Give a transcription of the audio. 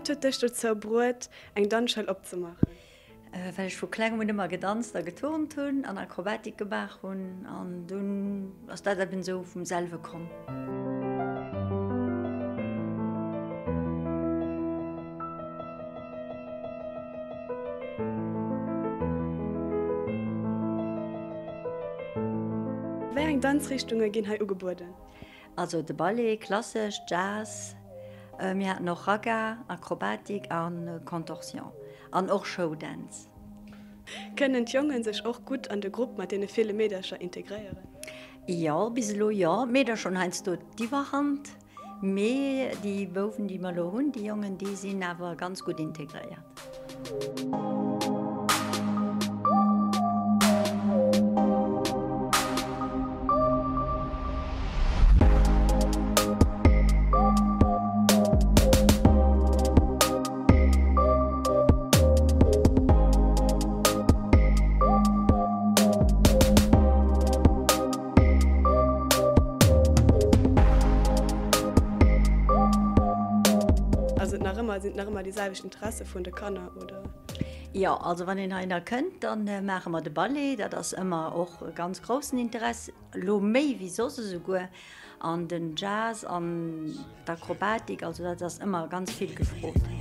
Wat huet dech dozou bruet, eng Danzschoul opzemaachen? Well ech vu klengem un ëmmer gedanzt a geturnt hunn an Akrobatik gemaach hunn an dunn ass dat eben esou vum selwe komm. Wéi eng Danzrichtunge ginn hei ugebueden? Also de Ballet, klassesch, Jazz, mir haten och Raga, Akrobatik a Contorsion. An och Showdance. Kënnen d'Jongen sech och gutt an de Grupp mat deene ville Meedercher integréieren? Jo, bis elo jo. D'Meedercher hunn heiansdo d'Iwwerhand, mee déi Bouwen, déi mer elo hunn, déi Jongen, déi sinn awer ganz gutt integréiert. Ass et nach ëmmer, sinn et nach ëmmer déi selwecht Interesse vun de Kanner, oder? Jo, also wann een heihinner kënnt, da maache mer de Ballet, dat ass ëmmer och e ganz groussen Interesse, elo méi wéi soss esouguer. An den Jazz an d'Akrobatik, also dat ass ëmmer ganz vill gefrot.